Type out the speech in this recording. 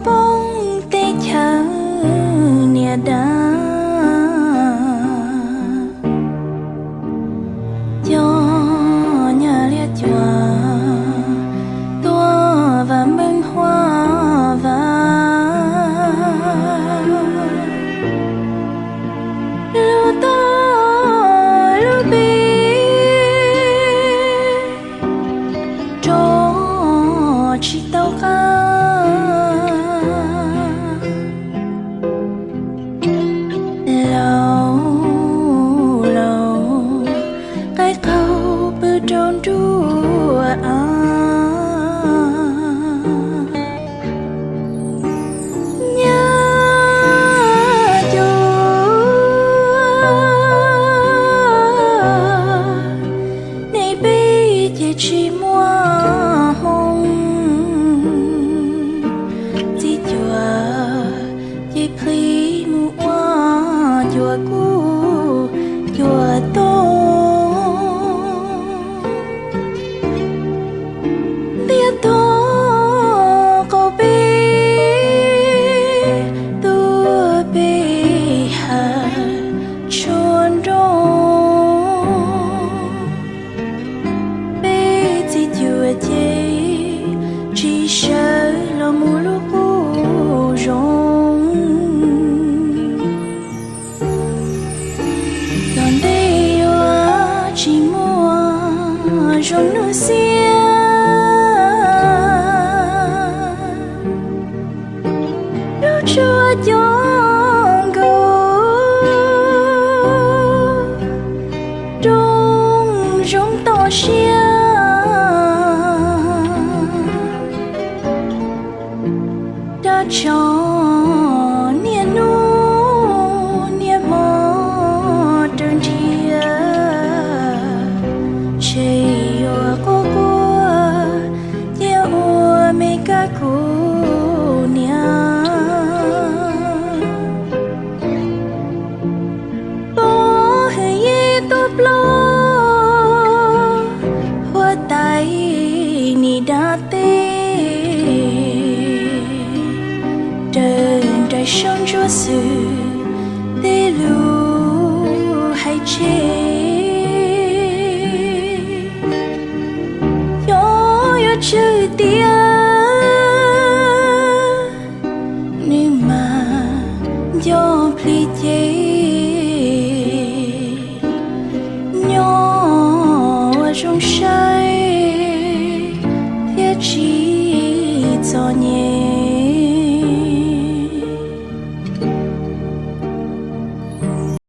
poob teb chaws niam dab, cov nyab liab cuam tuaj vam meej huab vam, lub toj lub pib rau tsis tau qab. Laus laus, qaib qaug pw rau nruab av. Nyab cuam, nej peb ces tsis muaj hmoo, txiv cuam ces plhis mus ua cuam kub cuam tooj. Ntiab tog qaum peb tuaj peb hav tsuag nroog, peb txiv cuam ces tsis sawv los mus lub qub zoov. Tom ntej yuav tsis muaj zoo hnub xiab, lub tsua cov nkaus rooj zoov toj siab. Dab tso niaj hnub niaj hmo raws nrhiav, ntshe yuav quaj quaj cia ua me kab kuv niam. Pov hwm yeb tuaj plaub huab tais nim dab teb, raws nraim sab ntsuab xwm tej lus hais tseg. Xyov yuav tsawg tiam nws mam nco plhis ces nyob ua zoo saib thiab tsis txom nyem.